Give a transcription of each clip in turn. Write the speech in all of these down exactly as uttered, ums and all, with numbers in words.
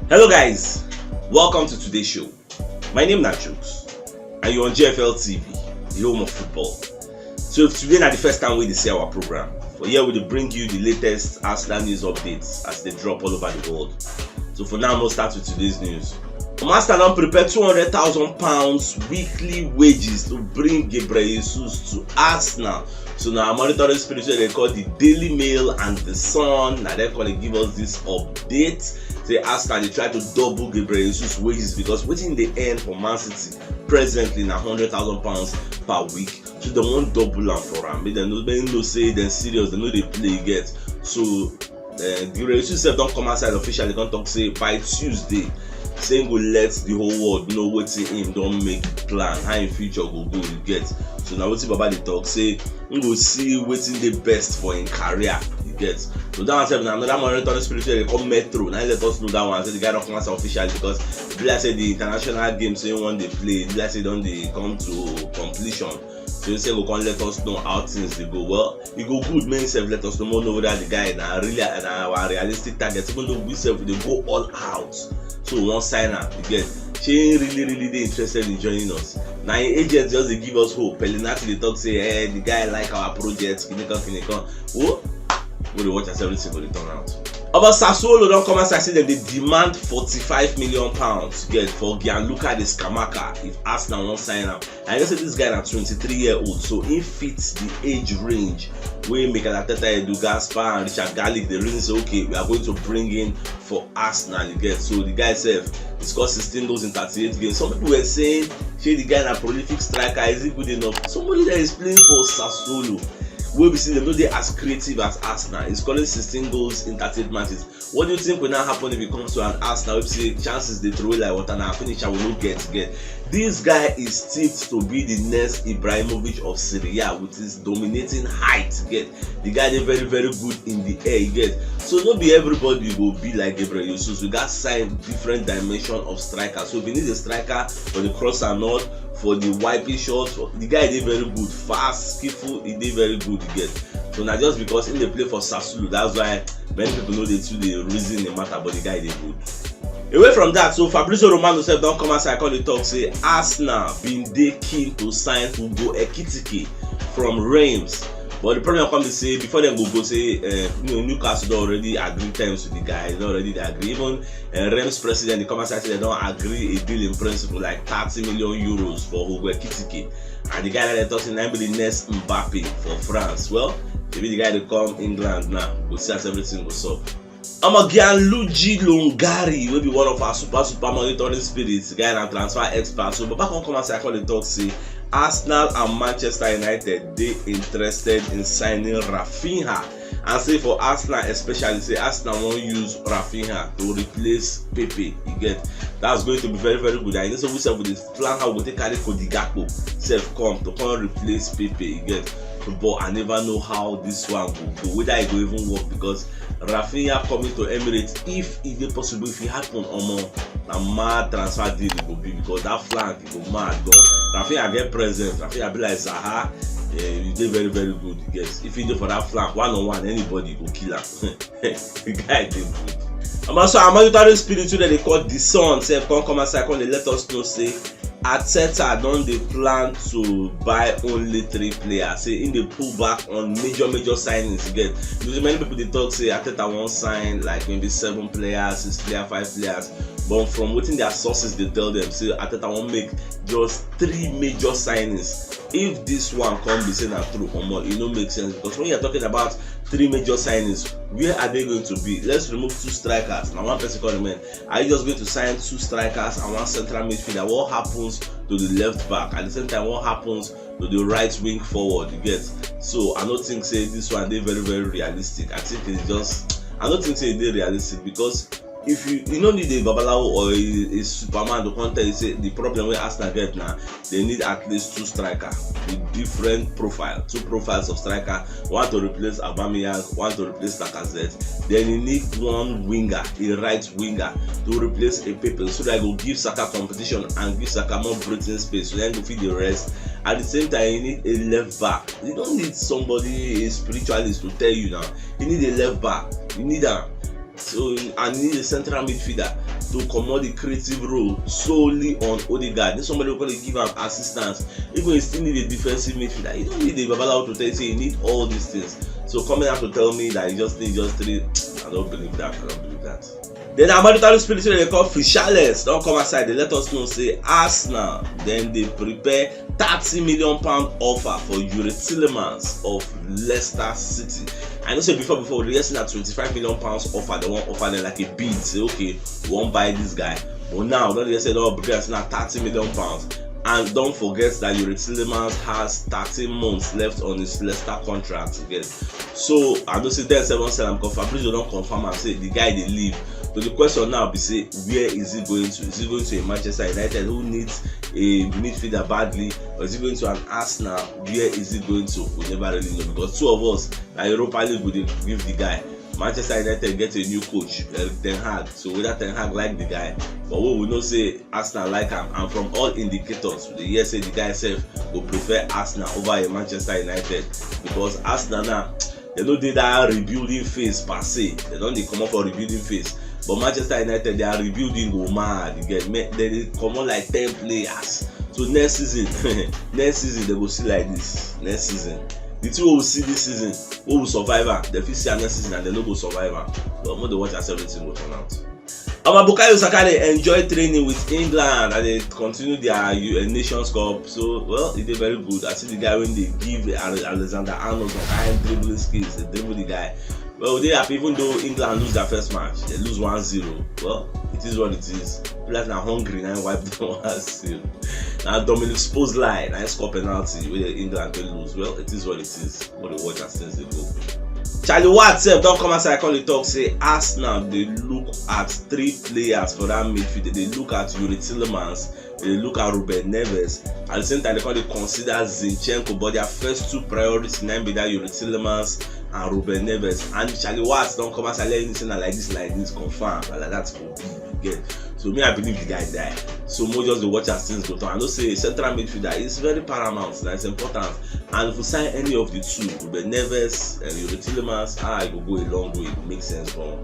Hello guys, welcome to today's show. My name na Jukes and you're on G F L T V, the home of football. So if today na the first time we dey see our program, for here we dey bring you the latest Arsenal news updates as they drop all over the world. So for now, we'll start with today's news. Master don prepare two hundred thousand pounds weekly wages to bring Gabriel Jesus to Arsenal. So now, monitoring spirit wey they call the Daily Mail and the Sun, now they call it give us this update. Say Arsenal they try to double Gabriel Jesus wages because waiting the end for Man City presently na hundred thousand pounds per week. So they won't double am for am. Make dem know, make dem know say dem serious, dem no dey play, you get. So uh, the Real sef don come outside officially, come talk say by Tuesday, say him go let the whole world know wetin him don make plan, how him future go go, you get. So na wetin Baba dey talk, say him go see wetin dey best for him career, you get. So that one sef na another monitoring spirit wey dey call Metro, na him let us know that one, say the guy don come outside officially because e be like say the international games wey he wan dey play, e be like say e don dey come to completion. So he say go come let us know how things dey go. Well, e go good make him sef let us know, make we know whether the guy na really na our realistic target, even though we sef we dey go all out. So we wan sign am, you get. Shey he really really dey interested in joining us? Na him agent just dey give us hope. Pellinati dey talk say, eh, the guy like our project, kinikan kinikan. Oh, we dey watch as everything go dey turn out. Omo, Sassuolo don come outside say dem dey demand forty-five million pounds, get, for Gianluca De Scamacca if Arsenal wan sign am. I know say this guy na twenty-three year old, so he fits the age range wey Mikel Arteta, Edu Gaspar and Richard Garlick dey reason say, okay, we are going to bring in for Arsenal, you get. So the guy sef, he scored sixteen goals in thirty-eight games. Some people were saying, shey the guy na prolific striker, is he good enough? Somebody that is playing for Sassuolo, wey be say dem no dey as creative as Arsenal, is scoring sixteen goals in thirty-eight matches. What do you think will now happen if it comes to an Arsenal? If say chances dey throw away like water, na finisher we no get get. This guy is tipped to be the next Ibrahimovic of Serie A with his dominating height. Get, the guy dey very very good in the air, you get. So no be everybody go be like Gabriel Jesus. We got sign different dimension of striker. So if you need a striker for the cross and all, for the wiping shot, for, the guy dey very good, fast, skillful, he dey very good, you get. So na just because he dey play for Sassuolo, that's why many people no dey too dey reason the matter, but the guy dey good. Away from that, so Fabrizio Romano sef don come outside come dey talk say Arsenal bin dey keen to sign Hugo Ekitike from Reims, but the problem come be say before dem go go say uh, you know, Newcastle don already agree terms with the guy, don already dey agree. Even uh, Reims president dey come outside say dem don agree a deal in principle like thirty million euros for Hugo Ekitike, and the guy like dey talk say na him be the next Mbappe for France. Well, maybe the guy dey come England now, we go see as everything go sup. Omo, Gianluigi Longari, wey be one of our super super monitoring spirits, guy na transfer expert. So Baba come come outside come dey talk say Arsenal and Manchester United dey interested in signing Rafinha, and say for Arsenal especially, say Arsenal wan use Rafinha to replace Pepe. You get, that's going to be very very good. And you know, so we sef we dey plan how we go take carry Cody Gakpo sef come to come replace Pepe. You get, but I never know how this one go go, whether e go even work, because Rafinha coming to Emirates, if e dey possible, if e happen, omo, na mad transfer deal e go be, because that flank e go mad gan. Rafinha get presence, Rafinha be like Zaha, eh, e dey very very good. Yes, if e dey for that flank one on one, anybody go kill am. The guy dey good. Omo, so our monitoring spirit wey dem dey call The Sun sef come come outside come dey let us know say Arteta don dey plan to buy only three players. Say him dey pull back on major major signings, you get. Because many people dey talk say Arteta wan sign like maybe seven players, six players, five players. But from wetin their sources dey tell them, say Arteta wan make just three major signings. If this one come be say na true, omo, e no make sense, because when you're talking about three major signings, where are they going to be? Let's remove two strikers. Now one person come remain. Are you just going to sign two strikers and one central midfielder? What happens to the left back? At the same time, what happens to the right wing forward? You get. So I don't think say this one dey very very realistic. I think it's just, I don't think say e dey realistic, because if you you no need a babalawo or a, a superman to come tell you say the problem wey Arsenal get na they need at least two striker with different profile, two profiles of striker, one to replace Aubameyang, one to replace Lacazette. Then you need one winger, a right winger, to replace a Pepe, so that e go give Saka competition and give Saka more breathing space, so then go fit dey rest. At the same time, you need a left back. You don't need somebody, a spiritualist, to tell you now. You need a left back. You need am. So, and he need a central midfielder to comot the creative role solely on Odegaard. Need somebody who can give am assistance. Even he still need a defensive midfielder. You don't need a Babalawo to tell you say you need all these things. So coming out to tell me that you just need just three, I don't believe that. I don't believe that. Then Amadu Talu Spirit wey dem call Fichales don come outside dey let us know say Arsenal dem dey prepare thirty million pound offer for Youri Tielemans of Leicester City. I know say before before we dey hear say na twenty-five million pounds offer dem wan offer dem, like a bid, say okay, we wan buy this guy. But now we don dey hear say dem don upgrade am say na thirty million pounds. And don't forget that Youri Tielemans has thirteen months left on his Leicester contract again. So I know say dem sef don sell am because Fabrizio don confirm am say the guy dey leave. So the question now be say, where is he going to? Is he going to a Manchester United who needs a midfielder badly, or is he going to an Arsenal? Where is he going to? We never really know, because two of us na Europa League we dey give the guy. Manchester United get a new coach, Erik Ten Hag. So whether Ten Hag like the guy, but we we know say Arsenal like am, and from all indicators we dey hear say the guy sef go prefer Arsenal over a Manchester United, because Arsenal now, dem no dey that rebuilding phase per se. Dem don dey comot for rebuilding phase, but Manchester United, their rebuilding go mad. You get me? Dem dey comot like ten players. So next season, next season dem go see like this. Next season, the thing wey we see this season, wey we survive am, dem fit see am next season and dem no go survive am. But make dem watch as everything go turn out. Omo, Bukayo Saka dey enjoy training with England as dem continue their U- uh, Nations Cup. So, well, e dey very good. I see the guy wey dey give Ale- Alexander Arnold some kind dribbling skills. Dey dribble the guy. Well, we dey happy even though England lose their first match. Dem lose one zero. Well, it is what it is. Be like na hungry na im wipe dem one zero. Na Dominic Szoboszlai na im score penalty wey England take lose. Well, it is what it is. Make dem watch as things dey go. Charlie Watt sef don come outside come dey talk say Arsenal dey look at three players for that midfield. Dem dey look at Youri Tielemans, dem dey look at Ruben Neves. At the same time, dem come dey consider Zinchenko, but their first two priority na im be that Youri Tielemans and Ruben Neves. And Charlie Watt don come outside let you know say na like this, like this, confirm, na like that e go be. You get? So me, I believe the guy die. So make we just dey watch as things go turn. I know say central midfielder is very paramount, that is important. And if we sign any of the two, Ruben Neves and Youri Tielemans, ah, e go go a long way. It go make sense for am.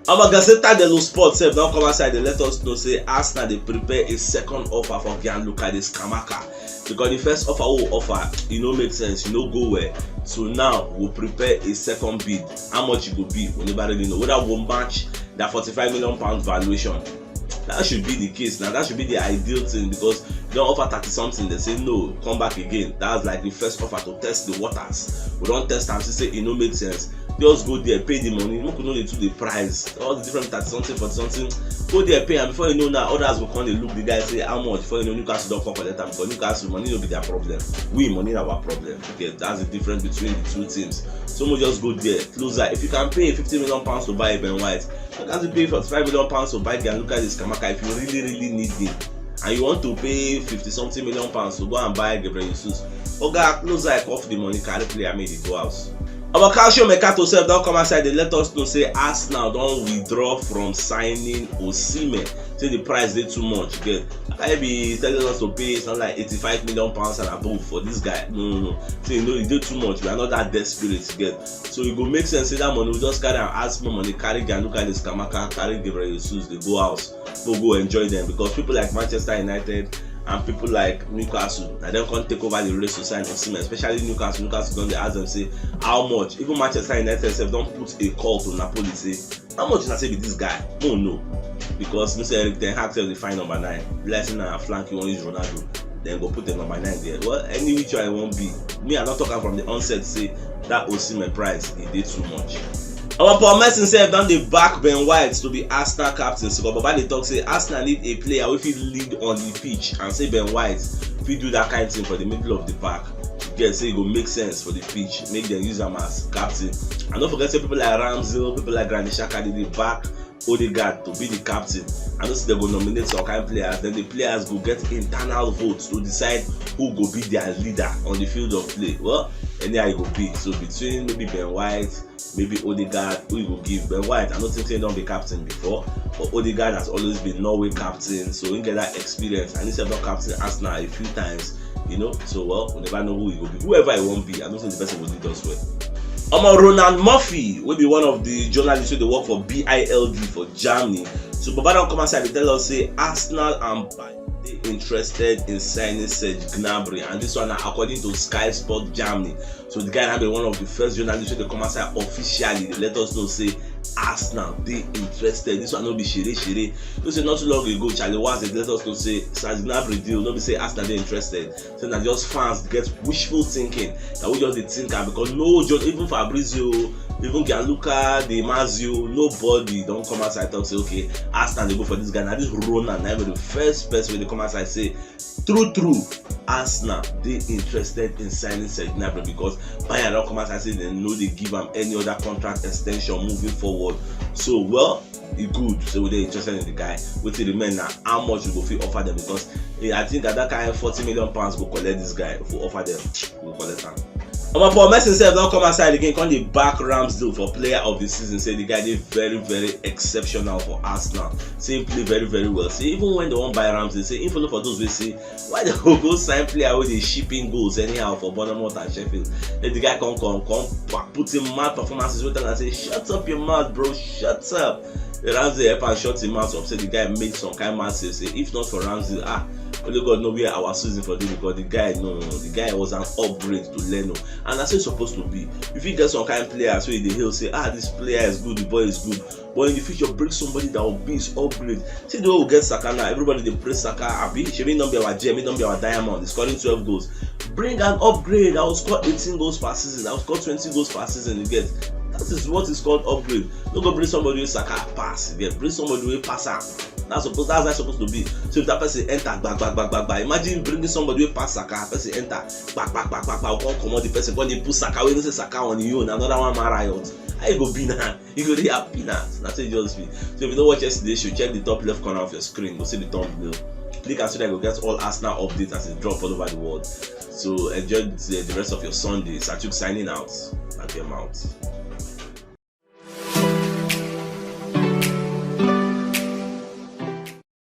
Omo, Gazzetta dello Sport sef don come outside dey let us know say Arsenal dey prepare a second offer for Gianluca Scamacca, because the first offer wey we offer, e no make sense, e no go well. So now we prepare a second bid. How much e go be, we never really know. Whether we go match that forty-five million pound valuation. That should be the case now. That should be the ideal thing, because dem offer thirty something, dem say no, come back again. That's like the first offer to test the waters. We don test am, see say e no make sense. Just go there, pay the money. Make we no dey too dey price. All the different thirty something, forty something. Go there, pay am. Before you know now, others go come dey look the guy say how much. Before you know, Newcastle don come collect am, because Newcastle money no be their problem. We, money na our problem. Okay, that's the difference between the two teams. So make we just go there, closer. If you can pay fifty million pounds to buy Ben White, you can pay forty-five million pounds to buy Gianluca Scamacca if you really, really need him. And you want to pay fifty something million pounds to go and buy Gabriel Jesus, oga, closer, I cough the money, carry player, make e go house. Our Calcio Mercato sef don come outside dey let us know say Arsenal don withdraw from signing Osimhen. Say the price dey too much. Get, I be telling us to pay something like eighty-five million pounds and above for this guy. No, no, no. Say no, e dey too much. We are not that desperate. Get, so e go make sense say that money we just carry am, add small money, carry Gianluca Scamacca, carry Gabriel Jesus, dey go house, go go enjoy them, because people like Manchester United and people like Newcastle, na dem come take over the race to sign Osimhen, especially Newcastle. Newcastle don dey ask them say how much. Even Manchester United sef don put a call to Napoli say how much una say be this guy, no, no, because you know say Erik Ten Hag sef dey find number nine. Be like say na flank you wan use Ronaldo, dem go put the number nine there. Well, any which way I wan be, me, I don talk am from the onset say that Osimhen price, e dey too much. Our Paul Merson sef don dey back Ben White to be Arsenal captain. So Baba dey talk say Arsenal need a player wey fit lead on the pitch, and say Ben White fit do that kind thing for the middle of the park. You get, say e go make sense for the pitch, make dem use am as captain. And don't forget say people like Ramsdale, people like Granit Xhaka, dem dey back Odegaard to be the captain. I know say dem go nominate some kind players, then the players go get internal votes to decide who go be their leader on the field of play. Well, anyhow e go be. So between maybe Ben White, maybe Odegaard, who you go give? Ben White, I don't think he don be captain before, but Odegaard has always been Norway captain, so he get that experience, and he sef don captain Arsenal a few times, you know. So, well, we never know who he go be. Whoever he wan be, I don't think the person go lead us well. Omo, Roland Murphy, wey be one of the journalists wey dey work for B I L D for Germany, so Baba don come outside dey tell us say Arsenal and Bayern dey interested in signing Serge Gnabry, and this one na according to Sky Sport Germany. So the guy na be one of the first journalists wey dey come outside officially dey let us know say Arsenal dey interested. This one no be shirye shirye. You know say not too long ago, Charlie Watts dey let us know say Serge Gnabry deal, no be say Arsenal dey interested. Say na just fans get wishful thinking. Na we just dey think am because no, just even Fabrizio, even Gianluca Di Marzio, nobody don come outside talk say, "Okay, Arsenal dey go for this guy." Na this Ronan na be the first person wey dey come outside say, "True, true, Arsenal dey interested in signing Serge Gnabry because Bayern don come outside say dem no dey give am any other contract extension moving forward." So, well, e good say we dey interested in the guy. Wetin remain na how much we go fit offer them, because eh, I think at that kind forty million pounds go collect this guy. If we offer them, we go collect am. Omo, Paul Merson sef don come outside again, come dey back Ramsdale for player of the season, say the guy dey very, very exceptional for Arsenal. Say him play very, very well. Say even when they wan buy Ramsdale, say him follow for those wey say, "Why they go go sign player wey dey shipping goals anyhow for Bournemouth and Sheffield?" Then the guy come, come, come pa- put in mad performances wey tell am say, "Shut up your mouth, bro, shut up." Ramsdale help am shut him mouth up, say the guy make some kind mad save. Say if not for Ramsdale, ah, only God know where our season for dey, because the guy, no, the guy was an upgrade to Leno, and that's how it's supposed to be. If you get some kind players wey dey hail say, "Ah, this player is good, the boy is good," but in the future bring somebody that will be his upgrade. See the way we get Saka now, everybody dey praise Saka. Abi, shebi no be our gem, no be our diamond. He's scoring twelve goals. Bring an upgrade. I will score eighteen goals per season. I will score twenty goals per season. You get? That is what is called upgrade. No go bring somebody wey Saka pass. You get? Bring somebody wey pass am. That's supposed that's how it's supposed to be. So if that person enter, back, back, back, back, back. Imagine bringing somebody wey pass Saka, person enter, back, back, back, back, back, come comot the person, come dey put Saka, wey you know say Saka on him own, another one man riot. How you go be now? You go dey happy now. Na so e just be. So if you no watch yesterday show, check the top left corner of your screen. Go see the thumbnail. Click am so that you go get all Arsenal updates as e drop all over the world. So enjoy the, the rest of your Sunday. Satuk signing out. Like your mouth.